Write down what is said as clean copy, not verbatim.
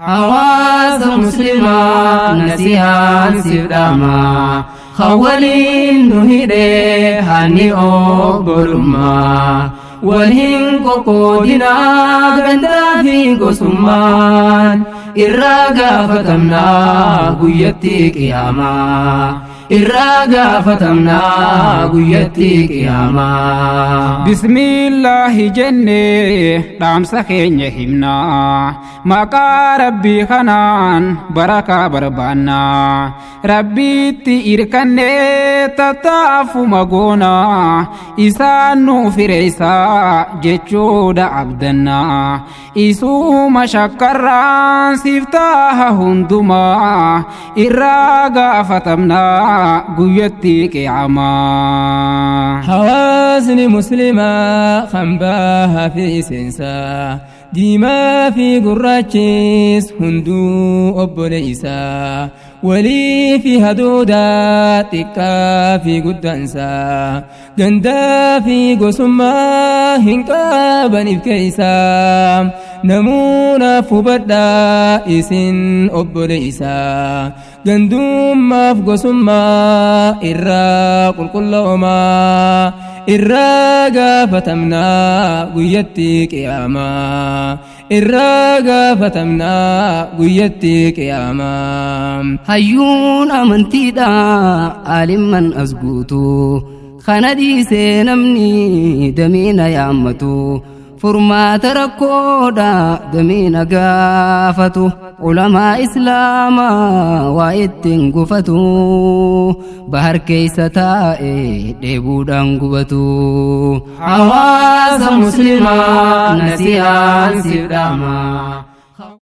Hawaasa Muslimaa nasihaan siif dhaama. Kan waliin nu hidhe hanni obbolummaa. Wal hin qoqqoodinaa gandaa fi gosummaan. Irraa gaafatamnaa guyyatti qiyaamaa. Irraa gaafatamnaa guyyatti qiyaamaa. Bismillaahi jennee dhaamsa keenya himnaa. Maqaa Rabbii kanaan barakaa barbaannaa. Rabbiitti irkannee tattaafuma goonaa. Isaan nu fireessaa jechuudha abdannaa. Isuma shakkarraan siif taha hundumaa. Irraa gaafatamnaa guyyatti qiyaamaa. Hawaasni Muslimaa kan bahaa fi seensaa, diimaa fi gurraachis hunduu obboleessaa, walii fi hadoodaa xiqqaa fi guddaansaa, gandaa fi gosummaa hin qabaniif keeysaa. Namuunaaf hubadhaa isin obboleessaa, gandummaaf gosummaa irraa qulqulloomaa. Irraa gaafatamnaa guyyatti qiyaamaa. Irraa gaafatamnaa guyyatti qiyaamaa. Hayyuun amantiidha alimman as guutu. Kana dhiisee namni damiina yaammatu. Furmaata rakkoodha damiina gaafatu. Ulamaa Islaamaa waa ittiin gufatu. Bahar keessa taa'e dheebuudhaan gubatu. Hawaasa Muslimaa nasihaan siif dhaama.